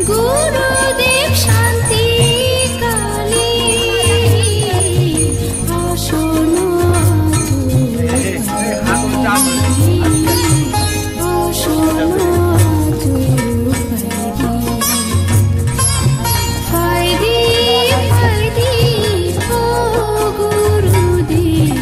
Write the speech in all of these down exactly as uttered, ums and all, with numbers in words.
Gurudev Shanti Kali, Ashono Ashono Phaidi, phaidi, o Gurudev.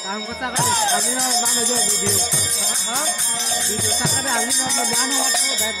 Ang ko saka de, ang ino mama jo video. Ha? Video saka de, ang ino mama ano ano dai.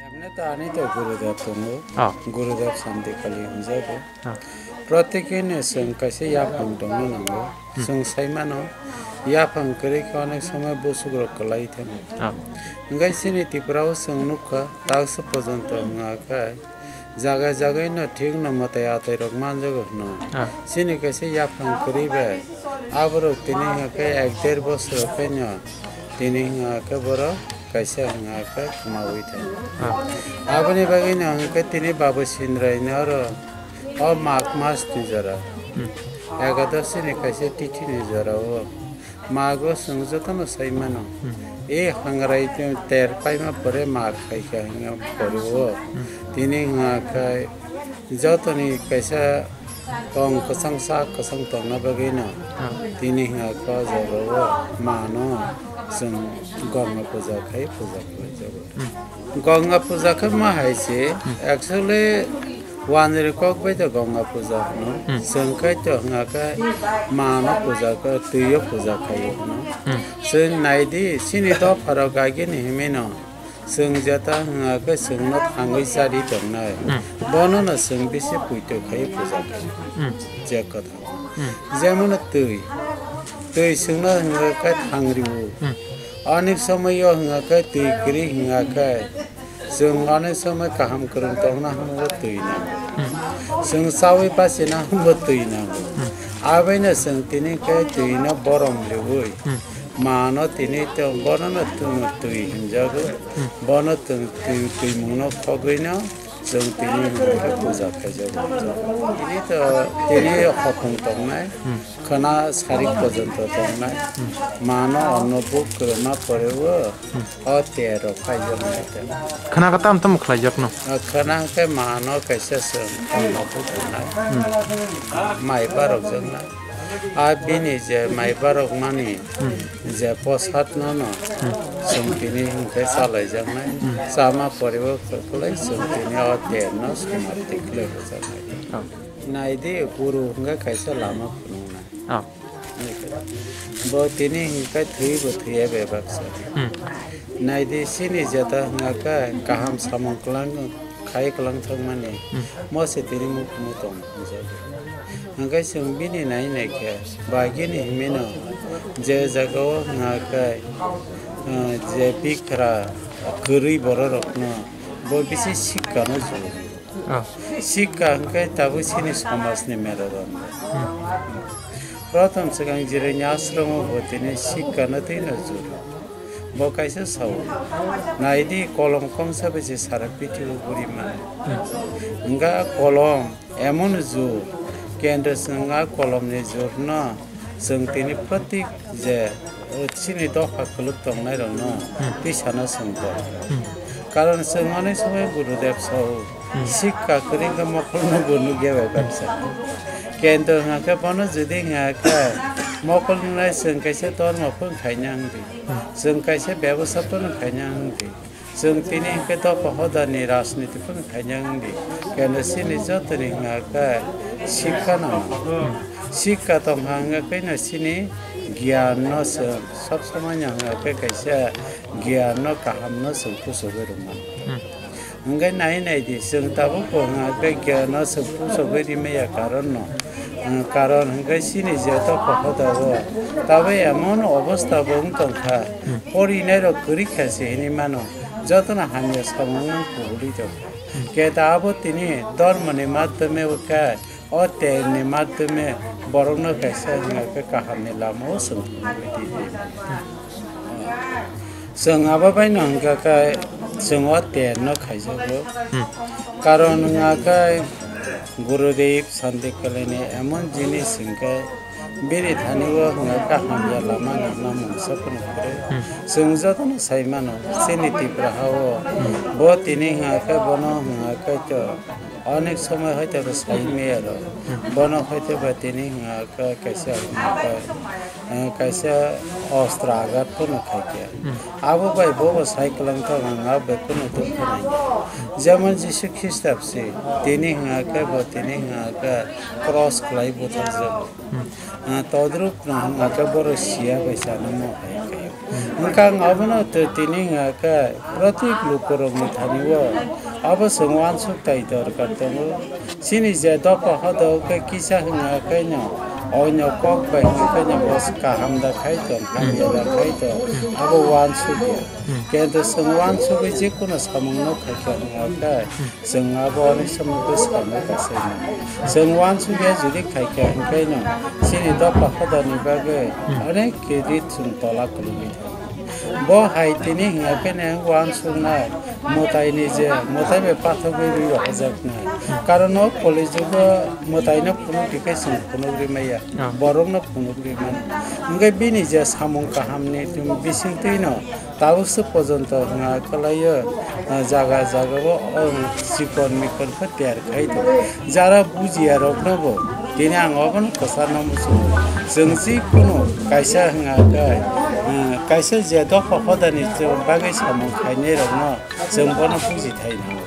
Emne to ani to Gurudev tongo. Ah. Gurudev Santi Kali hwnjago. Ah. Protekini chwng kaisa yaphang tongna nango. Hmm. Chwng sai mano, yaphang kwrwi khe onek somoi busukrok kwlai thango. Ah. Hwnkhe chini Tripura o chwng nukha, taksa pojonto wngya khe jaga jagai no thik no mwtai atai rok manjago hwno. Ah. Chini kaisa yaphang kwrwi bai aborok tini hwnkhe ek der bosor khe no tini hwnkhe borok kaisa hwnkhe kwmawi thango. Ah. Aboni bagwi no hwnkhe tini Babu Sindrai no oro o Mag mas ni jora. Hmm. Ekadoshi ni kaisa tithi ni jora o. Mago chwng jotono sai mano. Hmm. E hangrai ter paima pore mar khai kha hwnga pore o. Tini hwnga khe jotoni kaisa tong kwchang sak kwchang tongna bagwi no. Tini hwnga khe o jaga o mano chwng Ganga puja khai puja khlai jago. Ganga puja khe ma hai se, actually wanjri kok bai to Ganga puja hwno. Chwng khai to hwnga khe mano puja khe twi o puja khai o hwno. Chwng nai di, chini dopha rok agini himwi no chwng jeta hwnga khe chwng no thangwi chari tongnai. Bono no chwng bisi puito khai puja khai. Je kwthang. Jemon twi. Twi chwng no hwnga khe thangri o. Ani somoi o hwnga khe twi kwrwi hwnga khe chwng ani somoi kaham kwrwng tongna hwnwi twi nango. Chwng chawi bachina hwnwi twi nango. Abaino chwng tini khe twi no borom riwi mano tini to bono no twi hinjago. Bono twi twi mungno khogwi no chwng tini hwnwi khe puja khaijago. Tini to tini hophung tongnai. Khwna sarik porjonto tongnai. Mano onno buk kwrwma pore o, o terrok khaijak nai te. Khwna khe tam tamo khlaijak no? O khwna khe mano kaisa chwng onno buk rwnai. Mai barok jaknai. A bini je mai barok mani je posat no no chwng tini hwnkhe chalaijaknai. Chama pore o kwplai chwng tini o terno somatwi khlai rwjaknai. Nai di, guru hwnkhe kaisa lama phunuknai. Bo tini hwnkhe thwi bo thwiya bebak se. Nai di, chini jeta hwnkhe kaham samung kwlang khai kwlang thangmani. Mo se tini mukumu tong hwnjago. Hwnkhe chwng bini nai nai khe, bagini himino je jaga o hwnkhe, eh, je bikra kwrwi borok rokno bo bisi sikka no jugo. Sikka hwnkhe tabuk chini somajni merodon. Prothom swkang jireni ashromo bo tini sikka no twi no juro. Bo kaisa sao, nai di kolom kongsa bai se sara prithibi o guri mano. Hwnkha kolom emon jur, kendo chwng a kolomni jurno chwng tini protik je, o, chini dopha kwlwk tongnairokno tisano chwng tong. Karon chwng onek somoi Gurudev sao, sikka kwrwi khe mokolno bo nukya bai baksa. Kendo hwnkhe bono jodi hwnkhe mokol nungnai chwng kaisa dormo phung khaina wngdi, chwng kaisa bebosa phung khaina wngdi. Chwng tini hwnkhe dopha hodani rajniti phano khaina wngdi. Keno chini jotoni hwnga khe sikha nang. Sikha tongkha hwnga khe no chini giyan no chwng sob somai no hwnga khe kaisa giyan no kaham no chwng puchogwi rwmani. Hwnkhe nai nai di, chwng tabuk bo hwnga khe giyan no chwng puchogwi rimaya karon no. Karon hwnkhe chini je dopha hoda o tabuk emon obostha bo wng tongkha. Porinairok kwrwi kha se hinwi mano, jotono hamya samung wng kubuli tong kha. Khe ta abo tini dormoni madhyome khe, o terni madhyome borokno kaisa hwnga khe kahamni lama o chwng phunugwi di. Chwng abo baino hwnga khe chwng o terno khaijago. Karon hwnga khe Gurudev Shanti Kalaini emon jinis hwnkhe bini thani o hwnga khe hamya lama nangna mungsa phano kwrwi. Chwng jotono sai mano, chini Tipra ha o bo tini hwnga khe bono hwnga khe to onek somoi hoite bo sai maya rok. Bono hoite bo tini hwnga khe kaisa hwnga khe, eh, kaisa ostra agat phano khai khe. Abo bai bo bo sai kwlang thok hwnga bai phano dukha nai. Jemon Jisu Khrista se tini hwnga khe bo tini hwnga khe cross khlai butharjak. Ah, todrup no hwnga khe borok siya bai chana mo hai khe. Hwnka ang abono twi tini hwnga khe protik lukurokni thani o abo chwng uansuk tai dorkar tongo. Chini je dopha hodo khe kisa hwnga khe no oino kok bai hwnga khe no bo kaham da khai tong, hamya da khai tong, abo uansuk ya. Kento chwng uansugwi jekunu samungno khaikha hwnga khe, chwng abo ani somondo samung kasaino. Chwng uansugya jodi khaikha hwnkhe no, chini dopha hodani bagwi onek kiri chwng tola kwlwngwi thango. Bo hai tini hwnga khe ne uansuknai, mwtaini je mwtai bai pathogwi rwi rohojaknai. Karon o koli jugo mwtaino phunuk di khe chwng phunuk ri maya, Ah. borokno phunuk ri mano. Hwnkhe bini je samung kahamni bisingtwino tabukse pojonto hwnga kwlaio, ah, jaga jagao, oh, chikon mikon khe tiyar khai tongo. Jara bujiya rokno bo tini ang obono kwcharno muchungo. Chwng chikunu kaisa hwnga khe, ah, kaisa je dopha hodani bagwi samung khainai rokno chwng bono buji thai nango.